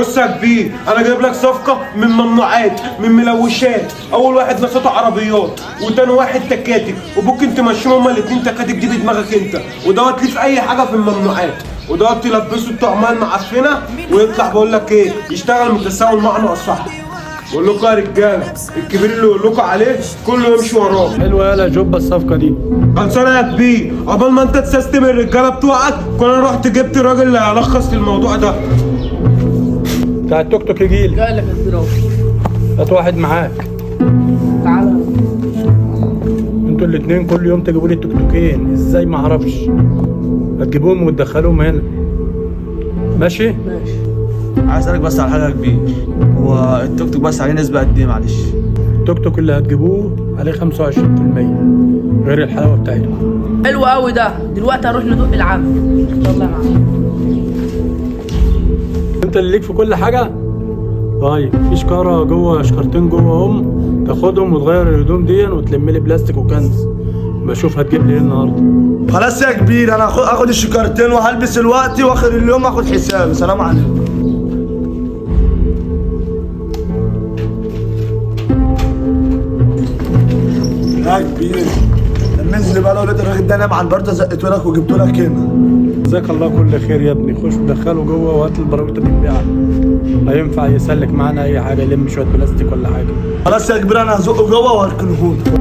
بص يا كبير، انا جايب لك صفقة من ممنوعات، من ملوشات. اول واحد نشاطه عربيات، وتاني واحد تكاتك، وممكن تمشيهم هما الاتنين تكاتك دي بدماغك انت، ودوت ليه في اي حاجة في الممنوعات، ودوت تلبسه الطعمية المعفنه ويطلع بقول لك ايه، يشتغل متساوي معنا صح. بقول لكم يا رجاله، الكبير اللي يقول لكم عليه كله يمشي وراه. حلوة يالا جوبا الصفقة دي. خلصانه يا كبير، عقبال ما انت تسيستم الرجالة بتوعك كنا رحت جبت الراجل اللي هيلخص الموضوع ده. بتاع التوك توك يجيلي. جاي لك يا كبير اهو. هات واحد معاك. تعالى. انتوا الاتنين كل يوم تجيبوا لي توك توكين، ازاي ما اعرفش. هتجيبوهم وتدخلوهم هنا. ماشي؟ ماشي. عايز اسالك بس على حاجة يا كبير، هو التوك توك بس عليه نسبه قد ايه معلش؟ التوك توك اللي هتجيبوه عليه 25% غير الحلاوة بتاعتكم. حلو قوي ده. دلوقتي هنروح ندق العم. يلا يا معلم. انت اللي ليك في كل حاجة؟ طيب في شكاره جوه، شكارتين جوه هم، تاخدهم وتغير الهدوم دي وتلم لي بلاستيك وكنز. بشوف هتجيب لي ايه النهارده. خلاص يا كبير، انا هاخد الشكارتين وهلبس الوقت، واخر اليوم اخد حسابي. سلام عليكم. يا كبير لما انزل بقى لو لقيت الراجل ده نام على البرده زقته لك وجبته لك هنا. جزاك الله كل خير يا ابني. خش دخله جوه وهات البراويط اللي بنبيعها، هينفع يسلك معانا اي حاجة، يلم شوية بلاستيك ولا حاجة. خلاص يا كبير، انا هزقه جوه وهركنهولك.